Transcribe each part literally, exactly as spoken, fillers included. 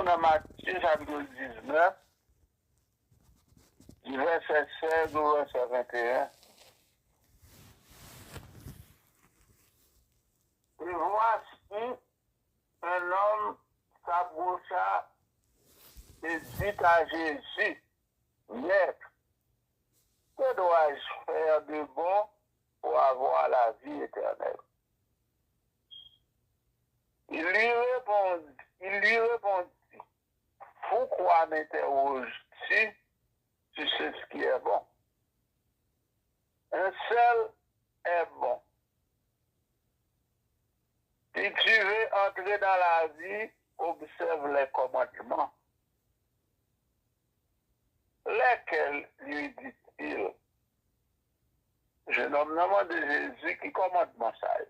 nan Matye chapit diznèf, di vèsè sèz o vèsè venteyen. Et voici, un homme s'approcha et dit à Jésus, Maître, que dois-je faire de bon pour avoir la vie éternelle? Il lui répondit, il lui répondit, Pourquoi m'interroges-tu sur ce qui est bon? Un seul est bon. Si tu veux entrer dans la vie, observe les commandements. Lesquels, lui dit-il? Jenòm nan mande Jezi ki kòmandman sa yo.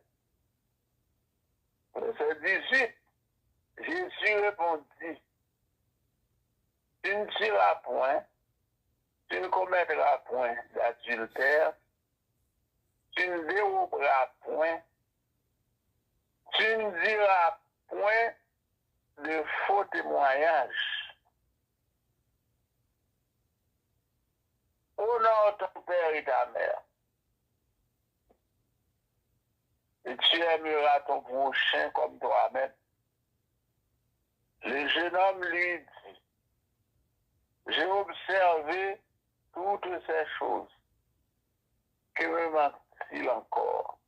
Vèsè dizuit, Jésus répondit, Tu ne tueras point, tu ne commettras point d'adultère, tu ne dérobras point, tu ne diras point de faux témoignages. Honore ton père et ta mère. Et tu aimeras ton prochain comme toi-même. Le jeune homme lui dit, J'ai observé toutes ces choses. Que me manque-t-il encore?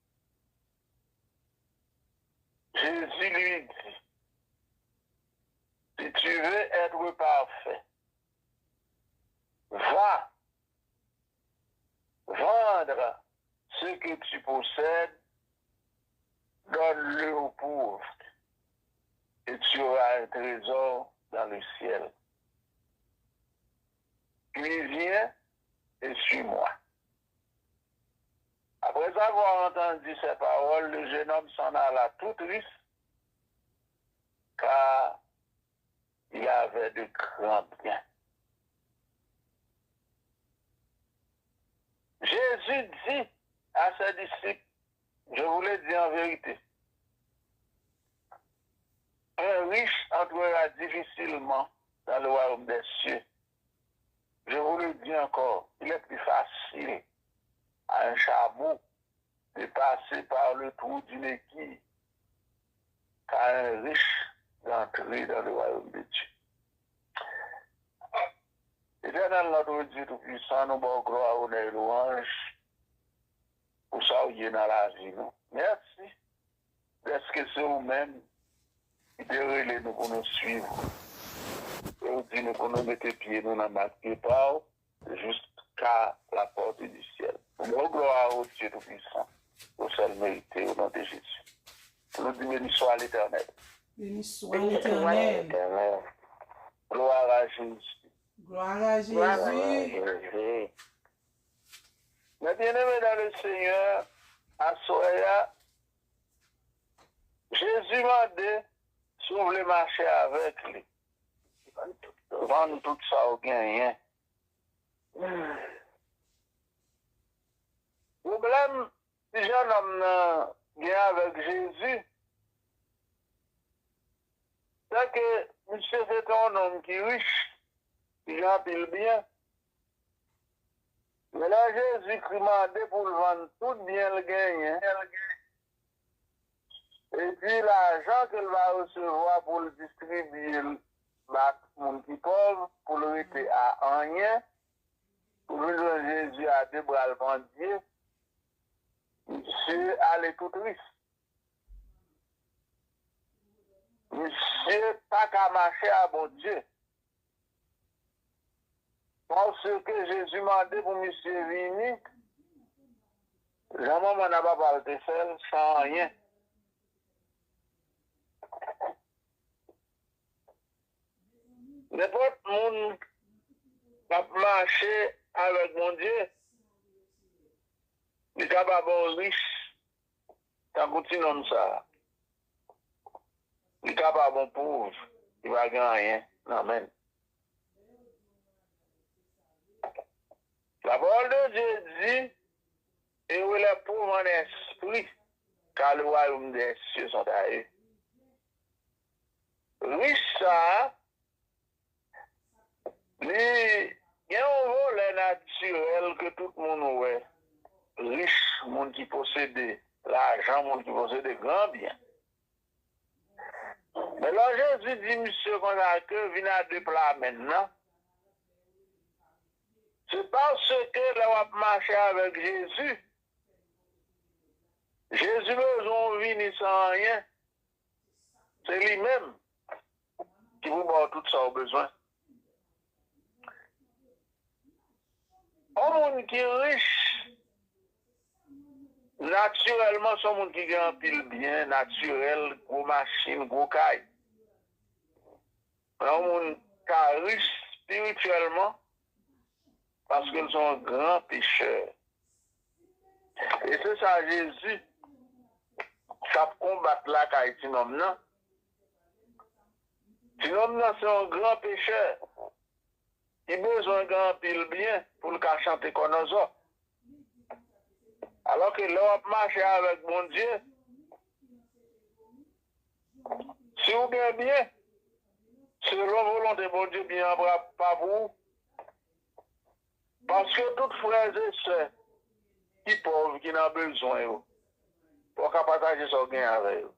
Jésus lui dit, Si tu veux être parfait, va, vendre ce que tu possèdes, donne-le aux pauvres, et tu auras un trésor dans le ciel. Puis viens et suis-moi. Après avoir entendu ces paroles, le jeune homme s'en alla tout triste, car il avait de grands biens. Jésus dit à ses disciples, Je vous le dis en vérité, un riche entrera difficilement dans le royaume des cieux. Je vous le dis encore, il est plus facile à un chameau de passer par le trou d'une aiguille qu'à un riche d'entrer dans le royaume de Dieu. Etènèl, notre Dieu Tout-Puissant, nou ba w glwa, onè e lwanj pou sa w ye nan lavi nou. Mèsi dèske se ou menm ki te rele nou pou nou swiv ou. E ou di nou pou nou mete pye nou nan mak pye pa w, jusqu'à la porte du ciel. Bon, gloire au Dieu Tout-Puissant, au seul mérité, au nom de Jésus. Nou di, béni soit l'Éternel. Béni soit l'Éternel. Gloire à Jésus. Gloire à Jésus. Mes bien-aimés dans le Seigneur, aswè a, Jezi mande si w vle mache avèk li. Vann tout sa w genyen. Pwoblèm ti jennonm nan gen avèk Jezi, se ke misye se te yon nonm ki rich, ki gen anpil byen. Men lè Jezikri mande pou l vann tout byen l genyen, epi lajan ke l va resevwa pou l distribye l ba moun ki pòv, pou l rete a anyen, pou vin jwenn Jezi a de bra l pandye, misye ale tou tris. Misye pa ka mache a Bondye. Paske Jezi mande pou misye vini, jan manman n ak papa l te fè l, san anyen. Nenpòt moun k ap mache avèk Bondye, li ka pa bon rich, tankou ti nonm sa a. Li ka pa bon pòv, li pa gen anyen nan men l. La parole de Dieu dit, Heureux les pauvres en esprit, car le royaume des cieux sont à eux. Rich sa a, Li gen yon volè natirèl ke tout moun wè, rich, moun ki posede lajan, moun ki posede gran byen. Men lè Jezi di misye konsa ke vin a de pla men nan, se paske lè w ap mache avèk Jezi, Jezi bezwen w vini san anyen. Se li menm ki pou ba w tout sa w bezwen. Yon moun ki rich, natirèlman, se yon moun ki gen anpil byen natirèl, gwo machin, gwo kay. Men yon moun ka rich espirityèlman paske l se yon gran pechè. E se sa Jezi t ap konbat lakay ti nonm nan. Ti nonm nan se yon gran pechè. Li bezwen gen anpil byen pou l ka chante kònòzò. Alòske lè w ap mache avèk Bondye, si w gen byen, selon volonte Bondye, byen an pa, pa pou ou. Paske tout frè e sè ki pòv, ki nan bezwen yo, fò w ka pataje sa w genyen avè yo.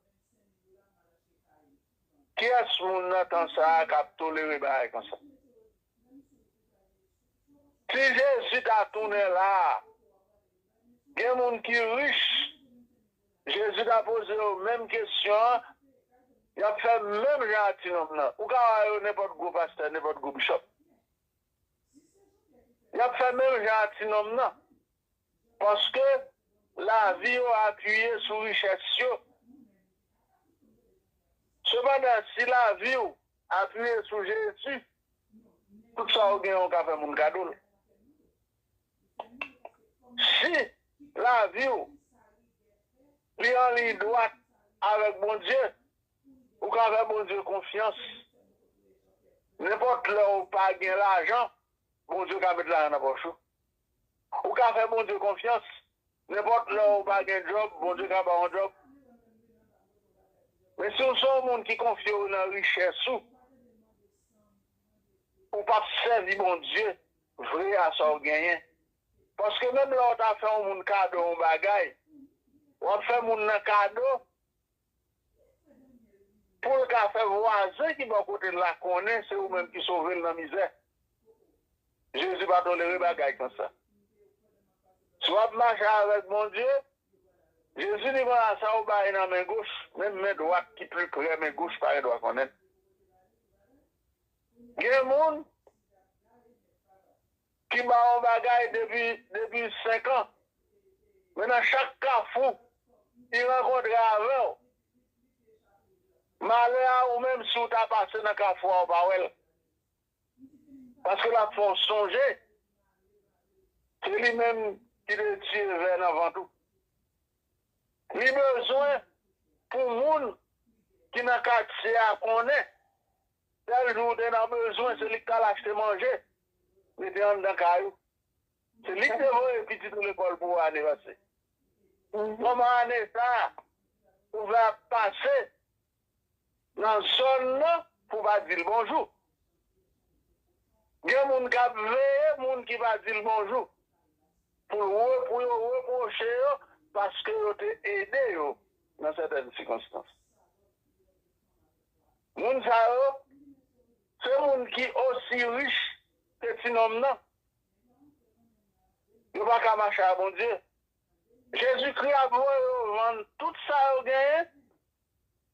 Kiyès moun nan tan sa a k ap tolere bagay konsa? Si Jezi ta tounen la a, gen moun ki rich, Jezi ta poze yo menm kesyon an, y ap fè menm jan ak ti nonm nan. Ou ka wè yo nenpòt gwo pastè, nenpòt gwo bichòp. Y ap fè menm jan ak ti nonm nan. Paske lavi yo apiye sou richès yo. Sepandan, si lavi w apiye sou Jezi, tout sa w genyen, w ka fè moun kado l. Si lavi w li an liy dwat avèk Bondye, ou ka fè Bondye konfyans. Nenpòt lè w pa gen lajan, Bondye ka met lajan nan pòch ou. Ou ka fè Bondye konfyans. Nenpòt lè w pa gen djòb, Bondye ka ba w yon djòb. Men si w se yon moun ki konfye w nan richès ou, ou p ap sèvi Bondye vre a sa w genyen. Paske menm lè w ta fè yon moun kado yon bagay, w ap fè moun nan kado pou l ka fè vwazen ki bò kote l la konnen se ou menm ki sove l nan mizè. Jezi pa tolere bagay konsa. Si w ap mache avèk Bondye, Jezi di konsa, sa w bay nan men goch, menm men dwat ki pi pre men goch pa gen dwa konnen. Gen moun ki ba w yon bagay depi, depi senk an. Men nan chak kafou, li rankontre avè w. Malè a ou menm si w ta pase nan kafou a, ou pa wè l. Paske l ap fè w sonje. Se li menm ki te tiye vè nan vant ou. Li bezwen pou moun ki nan katye a konnen. Tèl jou w te nan bezwen, se li k t al achte manje, mete anndan kay ou. Se li k te voye pitit ou lekòl pou ou ane pase. Kòman ane sa a, ou fè ap pase nan zòn nan pou w pa di l bonjou? Gen moun k ap veye moun ki pa di l bonjou, pou l re-, pou yo repwoche yo paske yo te ede yo nan sètèn sikonstans. Moun sa yo, se moun ki osi rich ke ti nonm nan. Yo pa ka mache a Bondye. Jezikri ap voye yo vann tout sa yo genyen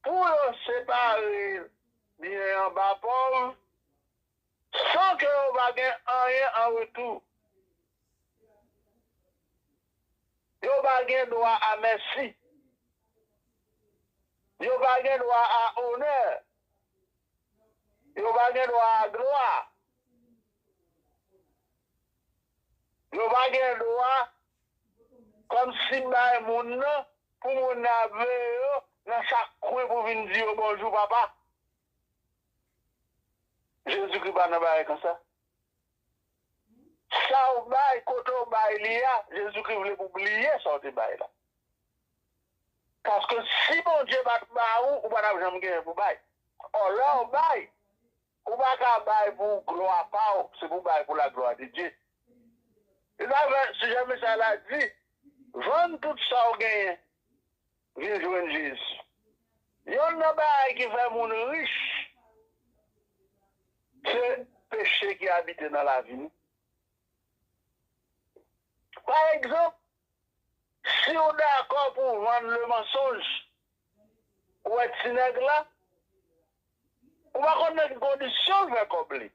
pou yo separe byen an ba pòv, san ke yo pa gen anyen an retou. Yo pa gen dwa a mèsi. Yo pa gen dwa a onè. Yo pa gen dwa a glwa. Yo pa gen dwa kòmsi bay moun nan, pou moun nan ap veye yo nan chak kwen pou vin di yo bonjou, papa. Jezikri pa nan bagay konsa. Sa w bay, kote w bay li a, Jezikri vle pou w bliye sa w te bay la. Paske si Bondye pa t ba ou, ou pa t ap janm genyen pou bay. Ò, lè w bay, ou pa ka bay pou glwa pa w, se pou w bay pou laglwa de Dye. Se sa fè sijè mesaj la di, vann tout sa w genyen, vin jwenn Jezi. Yonn nan bagay ki fè moun rich, se peche ki abite nan lavi nou. Pa egzanp, si w dakò pou w vann le mensonge, ou wè ti nèg la, ou pa konn nan ki kondisyon l fè kòb li.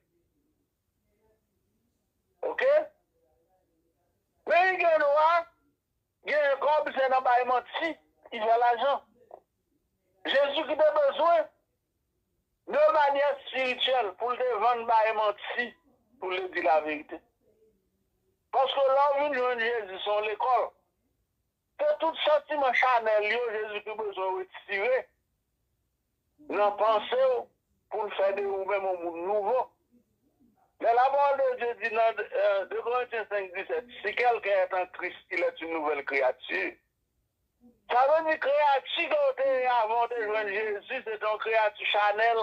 Oke? Men li gen dwa genyen kòb, se nan bay manti li fè lajan. Jezi ki te bezwen de manyè espirityèl pou l te vann bay manti, pou l te di laverite. Paske lè w vin jwenn Jezi, se yon lekòl. Se tout santiman chanèl yo Jezi te bezwen retire nan panse w pou l fè de ou menm yon moun nouvo. Men la parole de Dieu di nan euh, deux Corinthiens cinq dix-sept, si quelqu'un est en Christ, il est une nouvelle créature. Sa vle di kreyati ke w te ye avan w te jwenn Jezi, se te yon kreyati chanèl,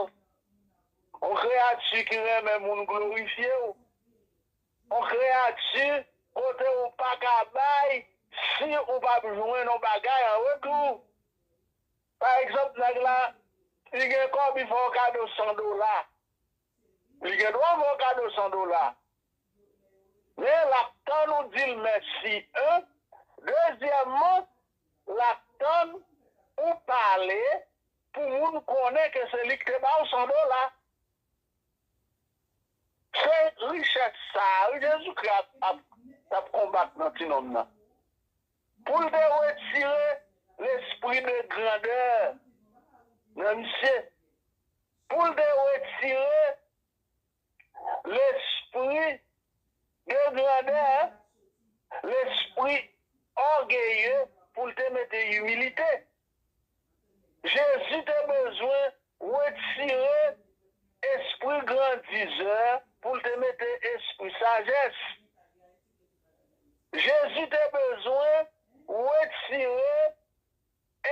yon kreyati ki renmen moun glorifye w, yon kreyati kote w pa ka bay si ou p ap jwenn yon bagay an retou. Pa egzanp, nèg la, li gen kòb, li fè w kado san dola. Li gen dwa fè w kado san dola. Men l ap tann ou di l mèsi, en. Dezyèmman, l ap tann ou pale pou moun konnen ke se li ki te ba w san dola. Se richès sa a, wi, Jezikri ap, ap, t ap konbat nan ti nonm nan. Pou l te retire lespri de grandè nan misye. Pou l te retire lespri de grandè, lespri ògeye, pou l te mete imilite. Jezi te bezwen retire espri grandizè pou l te mete espri sajès. Jezi te bezwen retire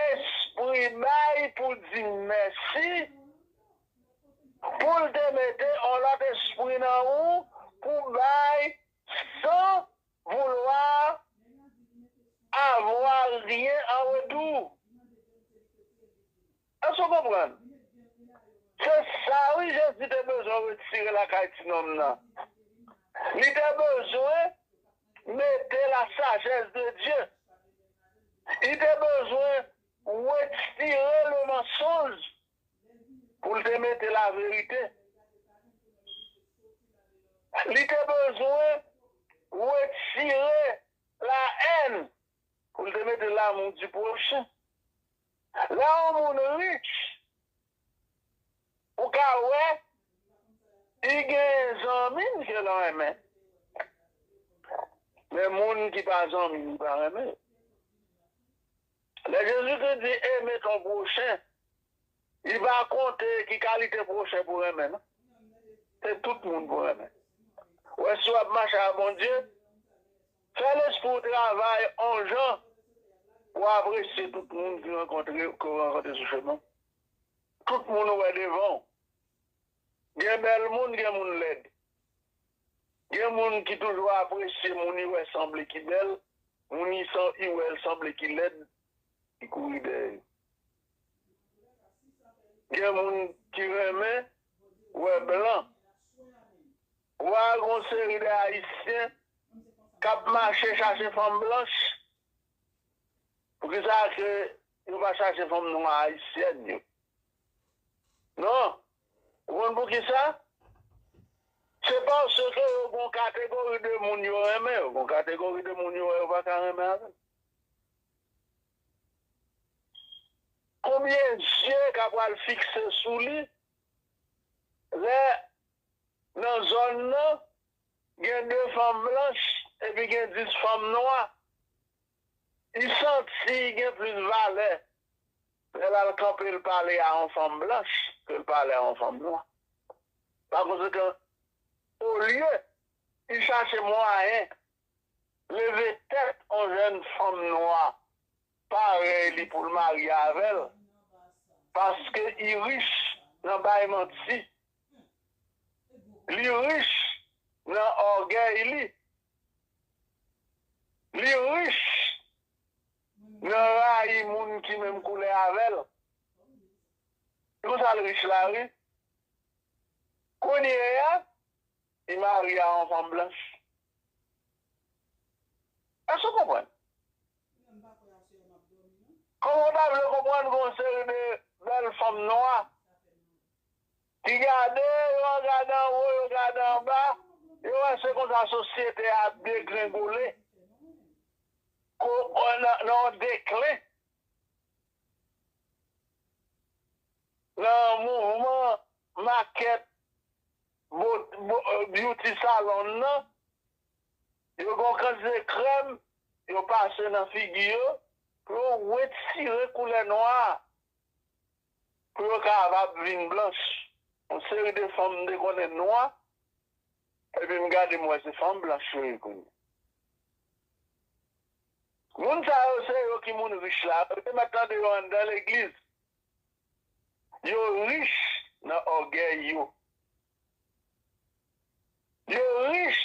espri bay pou di mèsi, pou l te mete yon lòt espri nan ou pou bay san vouloir avoir rien en retour. Èske w konprann? Se sa wi Jezi te bezwen retire lakay ti nonm nan. Li te bezwen mete la sagesse de Dieu. Li te bezwen retire le mensonge pou l te mete laverite. Li te bezwen retire la haine pou l te mete l'amour du prochain. Lè yon moun rich, ou ka wè, li gen zanmi l ke l renmen. Men moun ki pa zanmi l, li pa renmen yo. Lè Jezi te di, aimez ton prochain, li pa konte ki kalite pwochen pou renmen, non. Se tout moun pou renmen. Ou wè, si w ap mache ak Bondye, fè lespri w travay yon jan pou w apresye tout moun ki rankontre, ke w rankontre sou chemen w. Tout moun ou wè devan w. Gen bèl moun, gen moun lèd. Gen moun ki toujou apresye moun li wè sanble ki bèl, moun li san, li wè l sanble ki lèd, li kouri dèyè yo. Gen moun ki renmen wè blan. Ou wè gon seri de Ayisyen k ap mache chache fanm blanch. Poukisa ke yo pa chache fanm nwa ayisyèn yo? Non. Ou konn poukisa? Se paske yo gon kategori de moun yo renmen, yo gon kategori de moun yo wè yo pa ka renmen avè l. Konbyen zye ka pral fikse sou li lè nan zòn nan gen de fanm blanch epi gen dis fanm nwa? Li santi li gen plis valè lè l al kanpe l pale a yon fanm blanch ke l pale a yon fanm nwa. Pa konsekan, olye li chache mwayen leve tèt yon jèn fanm nwa parèy li pou l marye avè l, paske li rich nan bay manti, Li rich nan ògèy li. Li rich nan rayi moun ki menm koulè avè l. Se konsa l rich la, wi. Kounye a, li marye a yon fanm blanch. Èske w konprann? Kòman w ta vle konprann gen yon seri de bèl fanm nwa ki gade yo, gade anwo, yo gade anba, yo wè se konsa sosyete a ap degrengole, ko- nan nan yon deklen, nan mouvman makèt bo- bo- beauty salon nan, yo gen yon kantite krèm yo pase nan figi yo pou yo retire koulè nwa a, pou yo kapab vin blanch. Yon seri de fanm m te konnen nwa, epi m gade m wè se fanm blanch yo ye kounye a. Moun sa yo se yo ki moun rich la, yo te mèt tande yo anndan legliz. Yo rich nan ògèy yo. Yo rich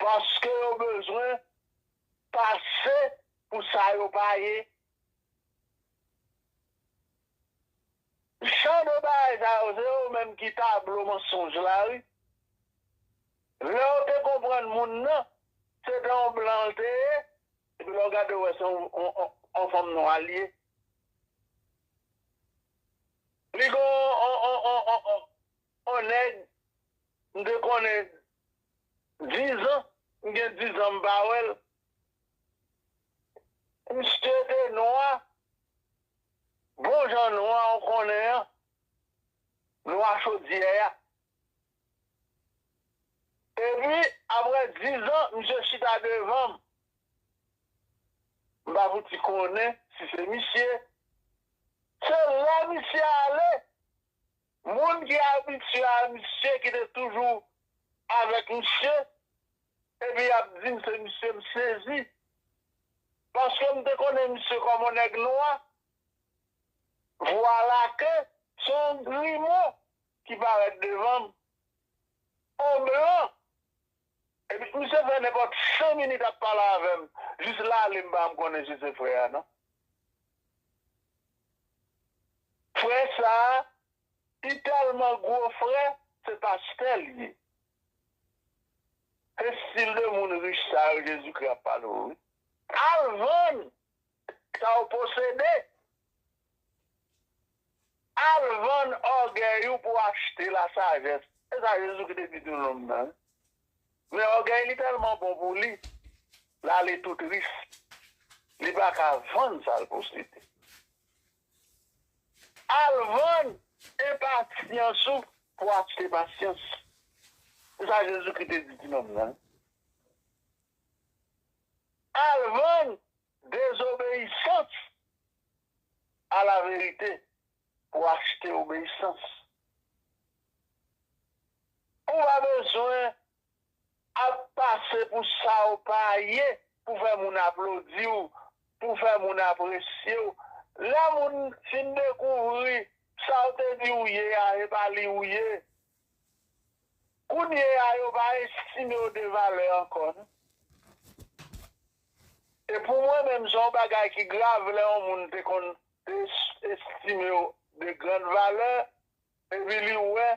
paske yo bezwen pase pou sa yo pa ye. Jan de bagay sa yo, se yo menm ki tablo mansonj la, wi. Lè w te konprann moun nan, se te yon blan l te ye, epi lè w gade, w wè se yon, yon, yon, yon fanm nwa l ye. Li gen yon, yon, yon, yon, yon, yon, yon nèg, m te konnen dizan, m gen dizan m pa wè l. Misye te nwa, bon jan nwa w konnen an, nwa chodyè a. Epi, apre dizan, misye chita devan m. M pa fouti konnen si se misye. Se lè misye ale, moun ki abitye a misye, ki te toujou avèk misye, epi y ap di m se misye, m sezi. Paske m te konnen misye kòm yon nèg nwa. Vwala ke se yon grimo ki parèt devan m. Yon blan. Epi misye fè nenpòt senk minit ap pale avè m. Jis l ale, m pa janm konnen si se frè a, non. Frè sa a, li tèlman gwo frè, se pastè l ye. Se estil de moun rich sa yo Jezikri ap pale w, wi. Al vann sa w posede. Al vann ògèy ou pou w achte lasajès. Se sa Jezikri te di ti nonm nan, wi. Men ògèy li tèlman bon pou li, l ale tou tris. Li pa ka vann sa l posede. Al vann enpasyans ou pou achte pasyans. Se sa Jezikri te di ti nonm nan. Al vann dezobeyisans a laverite pou achte obeyisans. Ou pa bezwen ap pase pou sa w pa ye, pou fè moun aplodi w, pou fè moun apresye w. Lè moun fin dekouvri sa w te di w ye a, e pa li w ye, kounye a yo pa estime w de valè ankò, non. E pou mwen menm, se yon bagay ki grav lè yon moun te konn es- estime w de grande valeur, epi li wè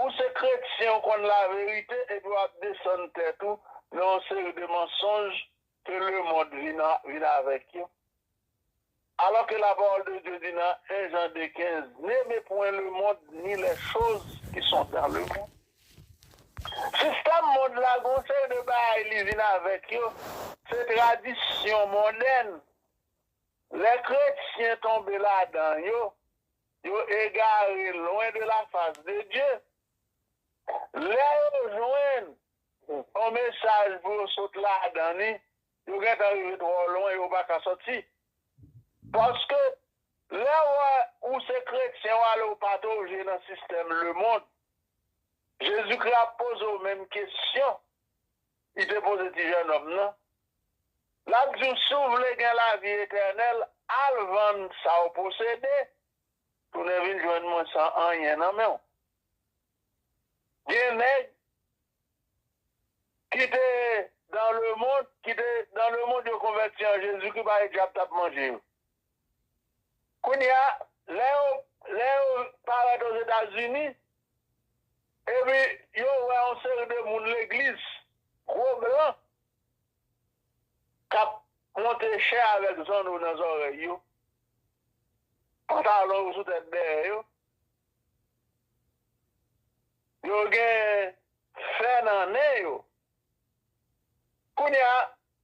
ou se kretyen, ou konn laverite, epi w ap desann tèt ou nan yon seri de mansonj ke lemonn vin a- vin avèk yo. Alors que la parole de Dieu dit dans un Jean deux quinze, n'aimez point le monde ni les choses qui sont dans le monde. Sistèm mond la, gon seri de bagay li vin avèk yo, se tradisyon modèn. Lè kretyen tonbe ladan yo, yo egare lwen de la face de Dieu. Lè yo jwenn yon mesaj pou yo sot ladan li, yo gentan rive twò lwen, yo pa ka sòti. Paske lè w wè ou se kretyen, w ale w patoje nan sistèm lemonn, Jezikri ap poze w menm kesyon li te poze ti jènòm nan. L ap di w, si w vle gen lavi etènèl, al vann sa w posede, tounen vin jwenn mwen san anyen nan men w. Gen nèg ki te dans le monde, ki te dans le monde, yo konvèti an Jezikri, pa e dyab t ap manje yo. Kounye a, lè yo, lè yo parèt Ozetazini, epi yo wè yon seri de moun legliz, gwo blan, k ap monte chè avèk zanno nan zòrèy yo, pantalon yo sou tèt dèyè yo, yo gen fè nan nen yo. Kounye a,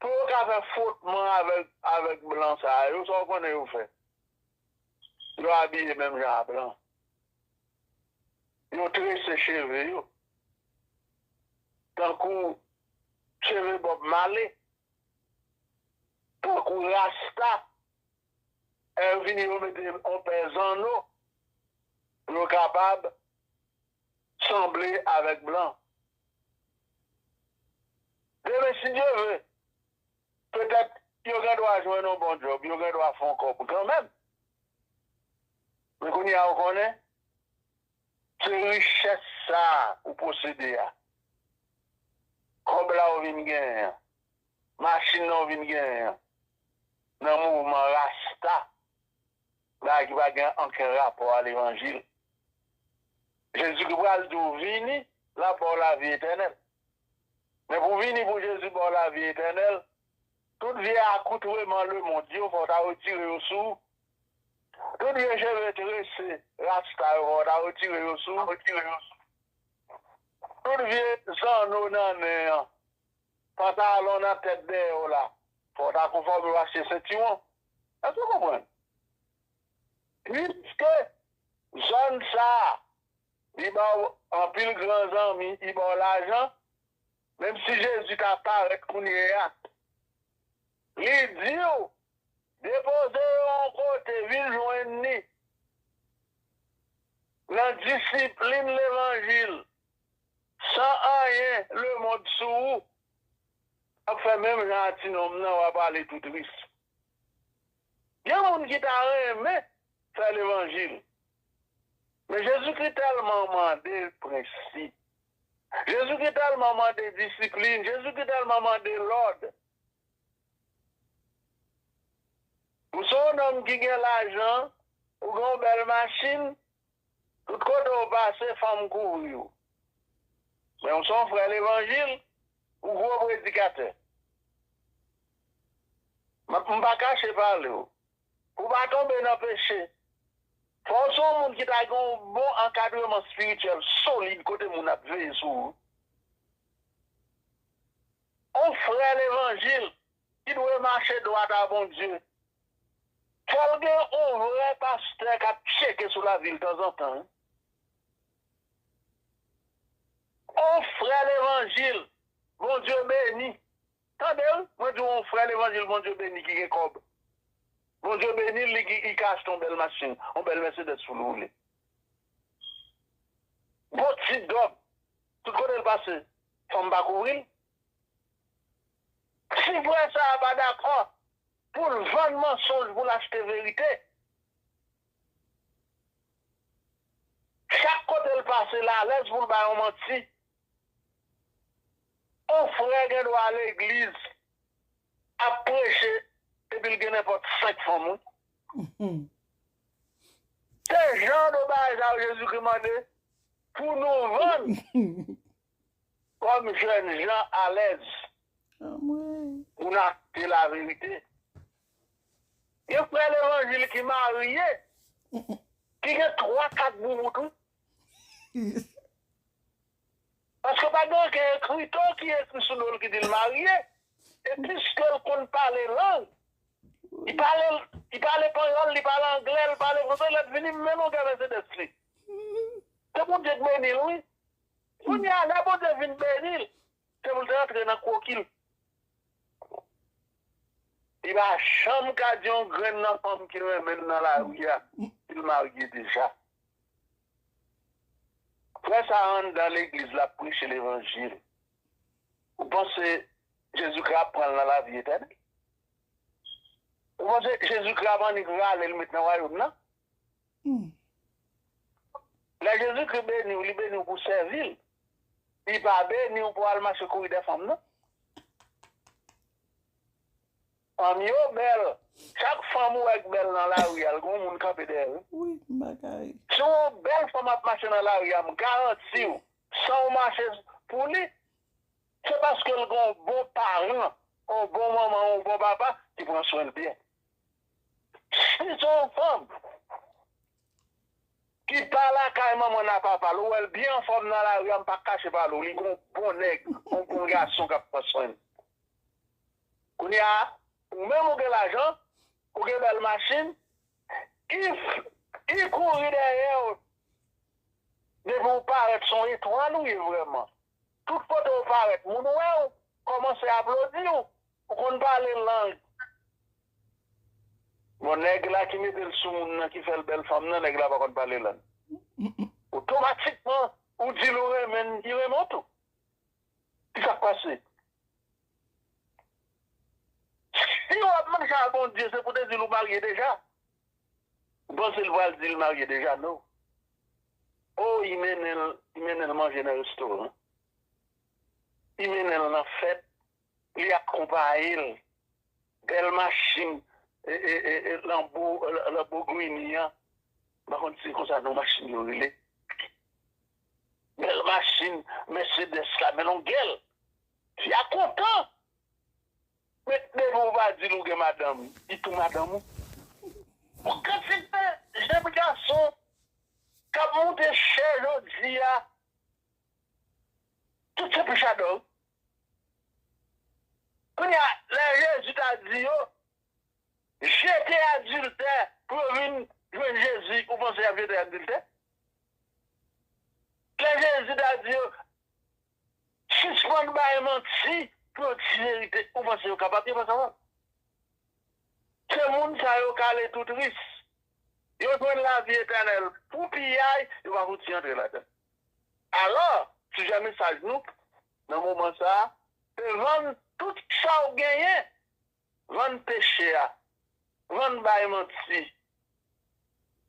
pou yo ka fè fwotman avèk, avèk blan sa yo, sa w konnen yo fè? Yo abiye menm jan a blan. Yo trese cheve yo. Tankou cheve Bob Marley. Tankou rasta. Lè yo fini, yo mete yon pè zanno pou yo kapab sanble avèk blan. Demen, si Dye vle, petèt yo gen dwa jwenn yon bon djòb, yo gen dwa fè yon kòb kanmenm. Men kounye a, ou konnen, se richès sa a ou posede a, kòb la ou vin genyen an, machin nan ou vin genyen an, nan mouvman rasta, bagay ki pa gen ankenn rapò a levanjil. Jezikri pral di w vini, l ap ba w lavi etènèl. Men pou vini pou Jezi ba w lavi etènèl, tout vye akoutreman lemonn yo, fò w ta retire yo sou ou. Tout vye cheve trese, rasta yo, fò w ta retire yo sou ou. Tout vye zanno nan nen an, pantalon nan tèt dèyè w la, fò w ta konfòme w achte sentiwon. Èske w konprann? Piske zòn sa a, li ba w anpil gran zanmi, li ba w lajan, menm si Jezi ta parèt kounye a, li di w, depoze yo yon kote, vin jwenn ni nan disiplin levanjil, san anyen lemonn sou ou, ap fè menm jan a ti nonm nan, w ap ale tou tris. Gen moun ki ta renmen fè levanjil, men Jezikri tèlman mande prensip, Jezikri tèlman mande disiplin, Jezikri tèlman mande lòd. Ou se yon nonm ki gen lajan, ou gen yon bèl machin, tout kote w pase, fanm kouvri w. Men ou se yon frè levanjil, ou gwo predikatè. M, m pa kache pale w. Pou w pa tonbe nan peche, fò w se yon moun ki ta gen yon bon ankadreman espirityèl solid kote moun ap veye sou ou. Yon frè levanjil ki dwe mache dwat a Bondye, fò l gen yon vrè pastè k ap tcheke sou lavi l tanzantan, wi. Yon frè levanjil, Bondye beni. Tande, wi, mwen di w, yon frè levanjil, Bondye beni, ki gen kòb. Bondye beni l, li, li ka achte yon bèl machin, yon bèl Mercedes pou l woule. Bon ti dòb, tout kote l pase, fanm pa kouvri l. Si frè sa a pa dakò pou l vann mansonj pou l achte verite, chak kote l pase, l alèz pou l bay yon manti. Yon frè gen dwa al legliz, ap preche, epi l gen nenpòt senk fanm, wi. Se jan de bagay sa yo Jezikri mande pou nou vann kòm jèn jan alèz pou n achte laverite. Gen frè levanjil ki marye, ki gen twa, kat boubout, wi. Paske pa gen okenn ekrito ki ekri sou do l ki di l marye. E piske l konn pale lang, li pale, li pale panyòl, li pale anglè, li pale franse, lè l vini, m menm yon gade Mercedes li. Se Bondye k beni l, wi. Kounye a, lè Bondye vin beni l, se pou l te rantre nan kwoki l. Li pa janm ka di yon grenn nan fanm ki renmen l nan lari a, si l marye deja. Frè sa a anndan legliz la ap preche levanjil. Ou panse Jezikri ap pran l nan lavi etènèl? Ou panse Jezikri ap annik rale l met nan wayòm nan? Lè Jezikri beni w, li beni w pou w sèvi l. Li pa beni w pou al mache kouri dèyè fanm, non. Fanm yo bèl. Chak fanm ou wè k bèl nan lari a, l gen yon moun kanpe dèyè l. Wi, m pa ka ri. Si yon bèl fanm ap mache nan lari a, m garanti w, san w mache pou li, se paske l gen yon bon paran, yon bon manman, yon bon papa ki pran swen l byen. Si se yon fanm ki pa lakay manman n a papa l, ou wè l byen anfòm nan lari a, m pa kache pale w, li gen yon bon nèg, yon bon gason k ap pran swen l. Kounye a, ou menm ou gen lajan, ou gen bèl machin, i, i kouri dèyè w. Depi w parèt, se yon etwal ou ye vrèman. Tout kote w parèt, moun wè w, kòmanse aplodi w. Ou konn pale lang. Bon, nèg la ki mete l sou moun nan, ki fè l bèl fanm nan, nèg la pa konn pale lang. Otomatikman, ou di l ou renmen l, li renmen w tou. Ki sa k pase? Si w ap mache a Bondye, se pou te di l ou marye deja. Ou panse l pral di l marye deja? Non. O, li mennen l, li mennen l manje nan restoran. Li mennen l nan fèt. Li ak konpayi l. Bèl machin, e, e, e, e, Lambo, Lamborghini an. M pa konn si se konsa non machin yo rele. Bèl machin, Mercedes la, men longèl. Fi a kontan. Men depi ou pa di l ou gen madanm, li tou madanm ou. Pou kantite jèn gason k ap moute chè jodi a, tout se pichadò. Kounye a, lè Jezi ta di yo, jete adiltè pou yo vin jwenn Jezi, ou panse y ap jete adiltè? Lè Jezi ta di yo, sispann bay manti pou yo di verite, ou panse yo kapab? Yo pa kapab. Se moun sa yo k ale tou tris. Yo jwenn lavi etènèl pou piyay, yo pa fouti antre ladan l. Alò, sijè mesaj nou, nan moman sa a, se vann tout sa w genyen, vann peche a, vann bay manti.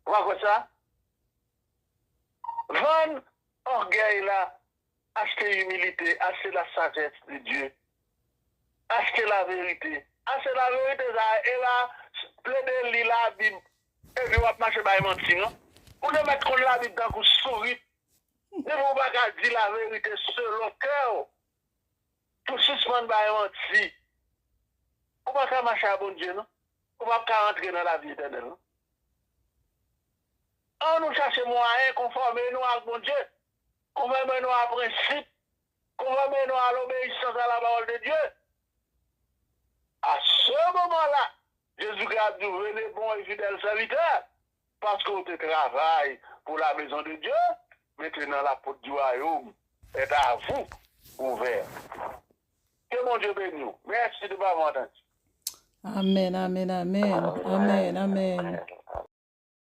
Ou pa kwè sa? Vann ògèy la, achte imilite, achte la sagesse de Dieu, achte laverite. Achte laverite sa, e pa plede li Labib, epi w ap mache bay manti, non. Ou te mèt konn Labib tankou sourit. Depi w pa ka di laverite selon kè w, pou sispann bay manti, ou pa ka mache a Bondye, non. Ou p ap ka rantre nan lavi etènèl, non. An nou chache mwayen konfòme nou ak Bondye, konfòme nou a prensip, konfòme nou a lobeyisans a la parole de Dieu. À ce moment-là, Jésus-Christ a dit, venez, bon et fidèle serviteur, parce que vous travaillez pour la maison de Dieu, maintenant la porte du royaume est à vous ouverte. Que Bondye beni w. Mèsi de m'avoir entendu. Amèn, amèn, amèn. Amèn, amèn.